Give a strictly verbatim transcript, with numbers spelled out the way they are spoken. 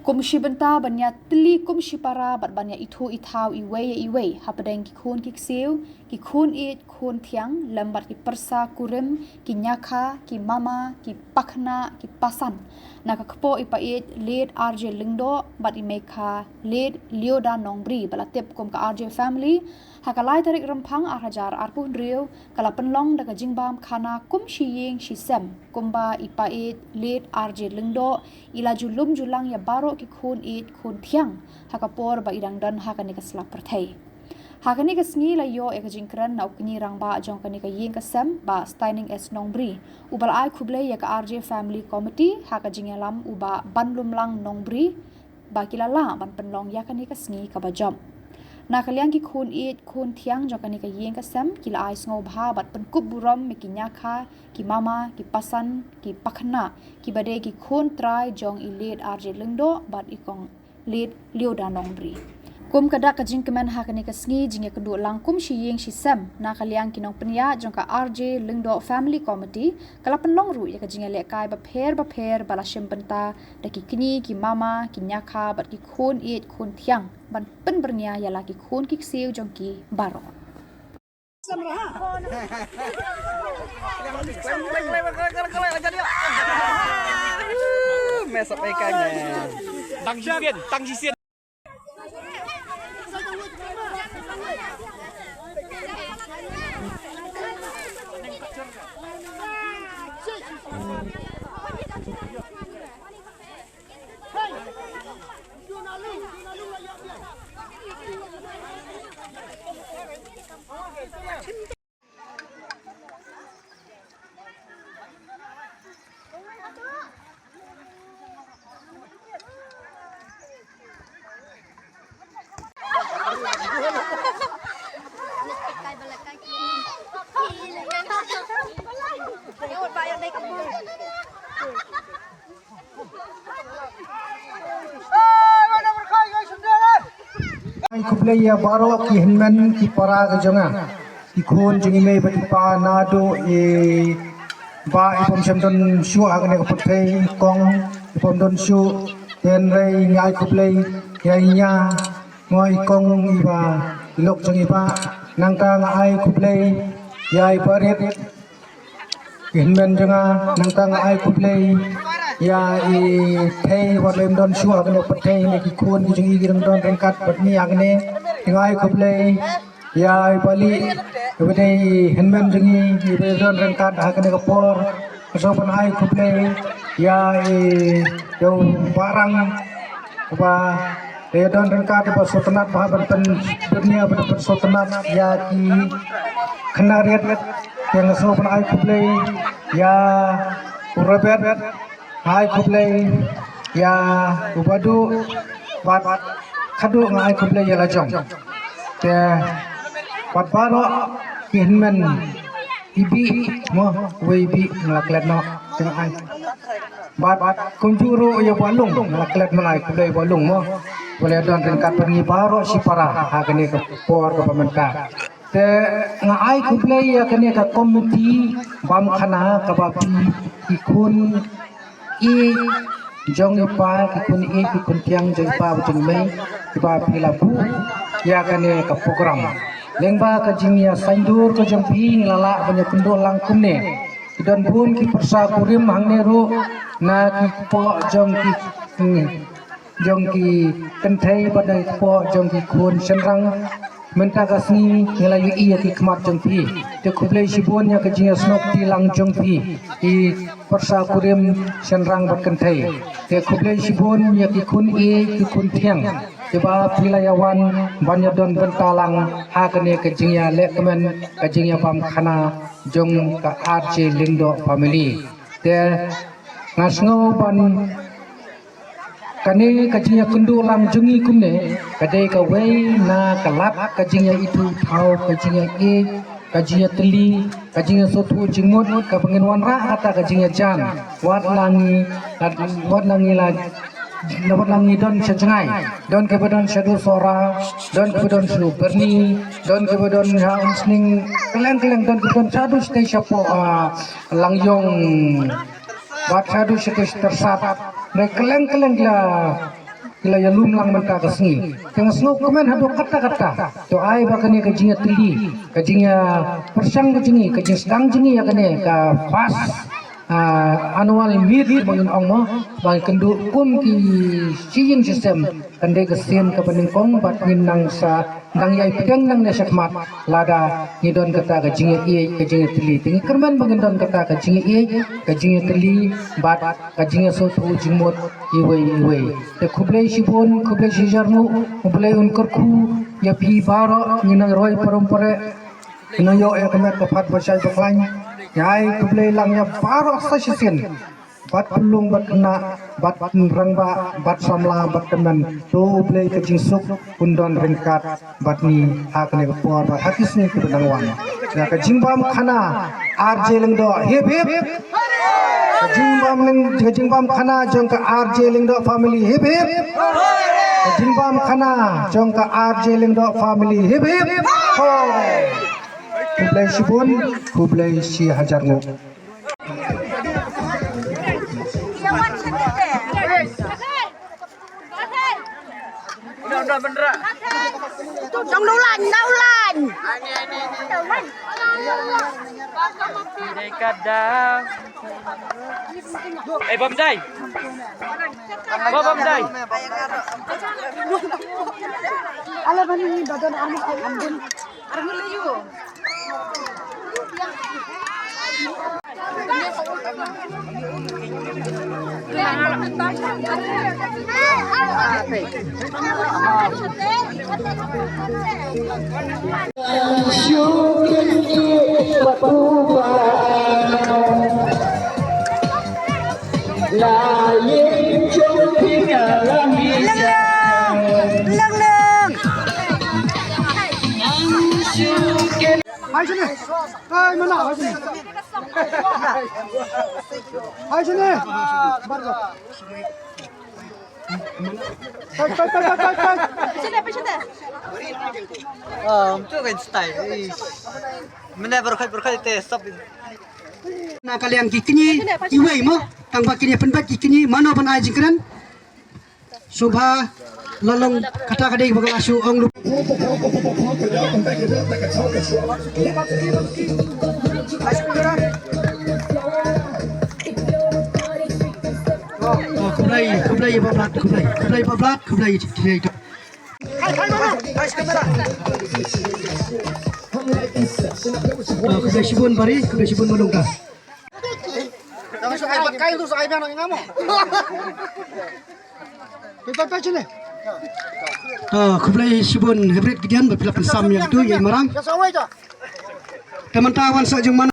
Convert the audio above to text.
Kum shi bynta ban ïa tylli kum shi para bad ban ïa ithuh ithaw iwei ïa iwei hapdeng ki khun ki ksiew, ki khun ïeit khun thiang lem bad ki pyrsa kurim, ki ñiakha, ki mama, ki pakhynnah, ki pasan, na ka kpoh i pa ïeit Late R J Lyngdoh bad i mei kha Late Lioda Nongbri ba la tip kum ka R J family, ha ka lai tarik Rymphang ar hajar arphew hynriew, ka la pynlong da ka jingbam khana kum shi ïing shi sem kumba i pa ïeit Late R J Lyngdoh i la ju lum ju lang ïa baroh ki khun ïeit khun thiang ha ka por ba i dang don ha kane ka sla pyrthei. Ha kane ka sngi la ïoh ïa ka jingkren na u kñi rangbah jong kane ka ïing ka sem, Bah Steining S Nongbri, uba la ai khublei ïa ka R J Family Committee ha ka jingïalam u Bah Banlumlang Nongbri ba ki la lah ban pynlong ïa kane ka sngi kaba jop. Na ka liang ki khun ïeit khun thiang jong kane ka ïing ka sem ki la ai sngewbha bad pynkup burom ïa ki ñiakha, ki mama, ki pasan, ki pakhynnah, kiba dei ki khun trai jong i Late R J Lyngdoh bad i kong Late Lioda Nongbri. Kum ka dak ka jingkmen ha kane ka sngi, jingïakynduh lang kum shi ïing shi sem na ka liang ki nongpynïaid jong ka R J Lyngdoh Family Committee ka la pynlong ruh ïa ka jingïalehkai bapher bapher ba la shim bynta da ki kñi, ki mama, ki ñiakha bad ki khun ïeit khun thiang ban pynbyrngia ïa la ki khun ki ksiew jong ki baroh. Ai khublei ïa baroh ki hynmen ki para ka jong nga, ki khun jong i mei bad i pa, naduh i bah i bym shym don shuh ha kane ka pyrthei, i kong i bym don shuh. Hynrei nga ai khublei ïa i ñia, mo, i kong i ba, i lok jong i bah. Nangta nga ai khublei ïa i barit, i hynmen jong nga. Nangta nga ai khublei ïa i thei wat lem don shuh ha kane ka pyrthei, ne ki khun ki jong i ki dang don ryngkat bad ngi ha kane. Nga ai khublei ïa i Bali, i ba dei i hynmen jong i, i ba don ryngkat ha kane ka por. Nga sngewbha ban ai khublei ïa i, ïa u Bah Rang, ba ïa don ryngkat ba sngewtynnat ba ban pyn, dunia ba pyn sngewtynnat ïa ki khynnah rit. Ïa nga sngewbha ban ai khublei ïa u Robert, ai khublei ïa u Badu, bad khadduh nga ai khublei ïa la jong. Te bad baroh ki hynmen, i Bih mo, wei Bih nga la klet noh, te nga ai. Bad kumjuh ruh ïa Bah Lung nga la klet, nga ai khublei Bah Lung mo, ba la don ryngkat bad ngi baroh shi para ha kane ka por kaba mynta. Te nga ai khublei ïa kane ka komiti bam khana kaba phi, ki khun ïeit jong i pa, ki khun ïeit ki khun thiang jong i pa bad jong i mei, kiba phi la buh ïa kane ka program. Lyngba ka jingïasaiñdur ka jong phi ngi la lah ban ïakynduh lang kumne. Ki don bun ki pyrsa kurim hangne ruh na ki kpoh jong ki, jong ki kynthei bad na ki kpoh jong ki khun shynrang. Mynta ka sngi ngi la ïohi ïa ki khmat jong phi. Te khublei shibun ïa ka jingïasnoh kti lang jong phi, ki pyrsa kurim shynrang bad kynthei. Te khublei shibun ïa ki khun ïeit ki khun thiang, kiba phi la ïa wan ban ïa don bynta lang ha kane ka jingïalehkmen, ka jingïabam khana jong ka R J Lyngdoh family. Te nga sngew ban kane ka jingïakynduh lang jong ngi kumne ka dei kawei na ka lad ka jingïaithuh thaw, ka jingïaieit, ka jingïatylli, ka jingïasngewthuh jingmut kaba ngin wanrah kata ka jingïajan. Wat la ngi, wat la ngi la, wat la ngi don sha jngai, don kiba don shaduh Sohra, don kiba don shaduh Byrni, don kiba don ha Umsning, kylleng kylleng, don kiba don shaduh shatei shapoh, ah, Langïong. Bad shaduh shatei sha Tyrsad. Ngi kylleng kylleng la Ki la ïalum lang mynta ka sngi. Te nga sngewkmen haduh katta katta. To ai ba kane ka jingïatylli, ka jingïapyrshang ka jong ngi, ka jingsdang jong ngi ïa kane ka first, ah, annual meet ba ngin ong mo, ba ngin kynduh kum ki shi ïing shi sem, kan dei ka sien kaba nyngkong bad ngin nang sa nang ïai pdiang nangne shakhmat lada ngi don kata ka jingïaieit, ka jingïatylli. Te ngi kyrmen ba ngin don kata ka jingïaieit, ka jingïatylli bad ka jingïasngewthuh jingmut iwei iwei. Te khublei shibun, khublei shihajar nguh, U Blei un kyrkhu ïa phi baroh, ngi nang roi parom pare, ngi nang ïoh ïa ka met ka phad ba shai ba khlaiñ. Ngi ai khublei lang ïa baroh sa shisien. Bad pynlong bad khynnah, bad rangbah, bad samla, bad tymmen. To U Blei ka jingsuk un don ryngkat bad ngi ha kane ka por bad ha ki sngi kiba dang wan. Ïa ka jingbam khana R J Lyngdoh, hip hip. Ka jingbam lyng, ka jingbam khana jong ka R J Lyngdoh family, hip hip. Ka jingbam khana jong ka R J Lyngdoh family, hip hip. Hooray. Khublei shibun, khublei shihajar nguh. Jong Dawlaiñ, Dawlaiñ. Dei ka da. Eh, bam dai. Ba bam dai. Ala bani ni badan amu amu. Hai sini. Hai mana? Hai sini. Hai sini. Hai, hai, hai, hai, hai. Sini, sini. Ah, tu kan style. Ish. Mene berkhai berkhai te stop. Na ka liang ki kñi iwei mo, tang ba kine pynbat ki kñi mano ban ai jingkren. Subha la long kata ka dei ba ka la shu ong lu. Oh, khublei, khublei Bah Blat, khublei, khublei Bah Blat, khublei, khublei. Oh, khublei shibun Bari, khublei shibun Malung ka. To, khublei shibun Hybrid Gideon, ba phi la pynsam ïa katu, ïa i Marang. Te mynta wan sa jong man.